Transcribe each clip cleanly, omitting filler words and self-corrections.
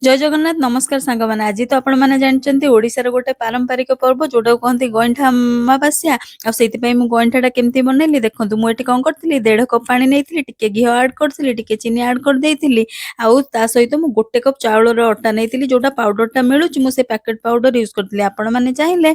ଜୟ ଜଗନ୍ନାଥ। ନମସ୍କାର ସାଙ୍ଗମାନେ। ଆଜି ତ ଆପଣମାନେ ଜାଣିଛନ୍ତି, ଓଡ଼ିଶାର ଗୋଟେ ପାରମ୍ପରିକ ପର୍ବ ଯୋଉଟାକୁ କହନ୍ତି ଗଇଁଠା ଅମାବାସ୍ୟା। ଆଉ ସେଇଥିପାଇଁ ମୁଁ ଗଇଁଠାଟା କେମିତି ବନେଇଲି ଦେଖନ୍ତୁ। ମୁଁ ଏଠି କ'ଣ କରିଥିଲି? 1.5 କପ୍ ପାଣି ନେଇଥିଲି, ଟିକେ ଘିଅ ଆଡ଼୍ କରିଥିଲି, ଟିକେ ଚିନି ଆଡ଼୍ କରିଦେଇଥିଲି। ଆଉ ତା ସହିତ ମୁଁ 1 କପ୍ ଚାଉଳର ଅଟା ନେଇଥିଲି। ଯୋଉଟା ପାଉଡ଼ରଟା ମିଳୁଛି, ମୁଁ ସେ ପ୍ୟାକେଟ୍ ପାଉଡ଼ର ୟୁଜ୍ କରିଥିଲି। ଆପଣମାନେ ଚାହିଁଲେ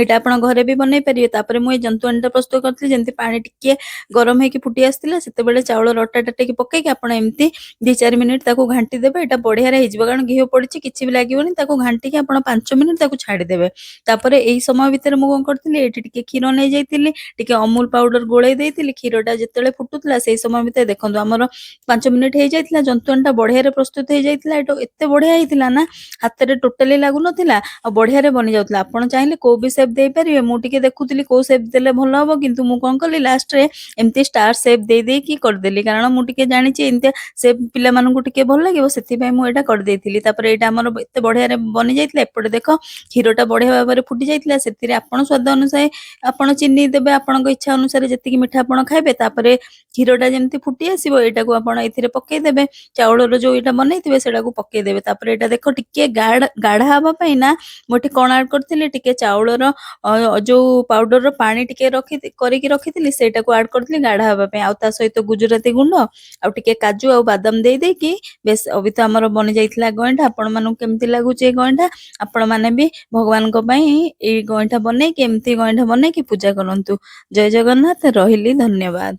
ଏଇଟା ଆପଣ ଘରେ ବି ବନେଇ ପାରିବେ। ତାପରେ ମୁଁ ଏଇ ଜନ୍ତୁଆଣିଟା ପ୍ରସ୍ତୁତ କରିଥିଲି। ଯେମିତି ପାଣି ଟିକେ ଗରମ ହେଇକି ଫୁଟି ଆସିଥିଲା, ସେତେବେଳେ ଚାଉଳର ଅଟାଟା ଟିକେ ପକେଇକି ଆପଣ ଏମିତି 2-4 ମିନିଟ୍ ତାକୁ ଘାଣ୍ଟି ଦେବେ। ଏଇଟା ବଢ଼ିଆରେ ହେଇଯିବ, କାରଣ ଘିଅ ପଡ଼ିଛି, କିଛି ବି ଲାଗିବନି। ତାକୁ ଘାଣ୍ଟିକି ଆପଣ 5 ମିନିଟ୍ ତାକୁ ଛାଡ଼ିଦେବେ। ତାପରେ ଏଇ ସମୟ ଭିତରେ ମୁଁ କ'ଣ କରିଥିଲି? ଏଇଠି ଟିକେ କ୍ଷୀର ନେଇଯାଇଥିଲି, ଟିକେ ଅମୁଲ ପାଉଡର ଗୋଳେଇ ଦେଇଥିଲି। କ୍ଷୀରଟା ଯେତେବେଳେ ଫୁଟୁଥିଲା, ସେଇ ସମୟ ଭିତରେ ଦେଖନ୍ତୁ, ଆମର 5 ମିନିଟ୍ ହେଇଯାଇଥିଲା, ଜନ୍ତୁଆଣିଟା ବଢ଼ିଆରେ ପ୍ରସ୍ତୁତ ହେଇଯାଇଥିଲା। ଏଇଟା ଏତେ ବଢ଼ିଆ ହେଇଥିଲା ନା, ହାତରେ ଟୋଟାଲି ଲାଗୁନଥିଲା ଆଉ ବଢ଼ିଆରେ ବନିଯାଉଥିଲା। ଆପଣ ଚାହିଁଲେ କୋଉ ବି ସେପ୍ ଦେଇପାରିବେ। ମୁଁ ଟିକେ ଦେଖୁଥିଲି କୋଉ ସେପ୍ ଦେଲେ ଭଲ ହବ, କିନ୍ତୁ ମୁଁ କ'ଣ କଲି, ଲାଷ୍ଟରେ ଏମିତି ଷ୍ଟାର ସେପ୍ ଦେଇ ଦେଇକି କରିଦେଲି, କାରଣ ମୁଁ ଟିକେ ଜାଣିଛି ଏମିତିଆ ସେପ୍ ପିଲାମାନଙ୍କୁ ଟିକେ ଭଲ ଲାଗିବ। ସେଥିପାଇଁ ମୁଁ ଏଇଟା କରିଦେଇଥିଲି। ତାପରେ ଏଇଟା ଆମର ଏତେ ବଢ଼ିଆରେ ବନି ଯାଇଥିଲା। ଏପଟେ ଦେଖ, କ୍ଷୀରଟା ବଢ଼ିଆ ଭାବରେ ଫୁଟି ଯାଇଥିଲା। ସେଥିରେ ଆପଣ ସ୍ୱାଦ ଅନୁସାରେ ଆପଣ ଚିନି ଦେବେ, ଆପଣଙ୍କ ଇଚ୍ଛା ଅନୁସାରେ ଯେତିକି ମିଠା ଆପଣ ଖାଇବେ। ତାପରେ କ୍ଷୀରଟା ଯେମିତି ଫୁଟି ଆସିବ, ଏଇଟାକୁ ଆପଣ ଏଥିରେ ପକେଇଦେବେ। ଚାଉଳର ଯୋଉ ଏଇଟା ବନେଇଥିବେ, ସେଇଟାକୁ ପକେଇଦେବେ। ତାପରେ ଏଇଟା ଦେଖ, ଟିକେ ଗାଢ଼ା ହବା ପାଇଁ ନା ମୁଁ ଏଠି କ'ଣ ଆଡ୍ କରିଥିଲି? ଟିକେ ଚାଉଳର ଯୋଉ ପାଉଡରର ପାଣି ଟିକେ ରଖି କରିକି ରଖିଥିଲି, ସେଇଟାକୁ ଆଡ୍ କରିଥିଲି ଗାଢ଼ା ହବା ପାଇଁ। ଆଉ ତା ସହିତ ଗୁଜୁରାତି ଗୁଣ୍ଡ ଆଉ ଟିକେ କାଜୁ ଆଉ ବାଦାମ ଦେଇ ଦେଇକି ବେଶ ଅବି ତ ଆମର ବନି ଯାଇଥିଲା ଗଇଁଠା। ଆପଣମାନଙ୍କୁ କେମିତି ଲାଗୁଛି ଏ ଗଇଁଠା? ଆପଣମାନେ ବି ଭଗବାନଙ୍କ ପାଇଁ ଏଇ ଗଇଁଠା ବନେଇକି, ଏମିତି ଗଇଁଠା ବନେଇକି ପୂଜା କରନ୍ତୁ। ଜୟ ଜଗନ୍ନାଥ। ରହିଲି, ଧନ୍ୟବାଦ।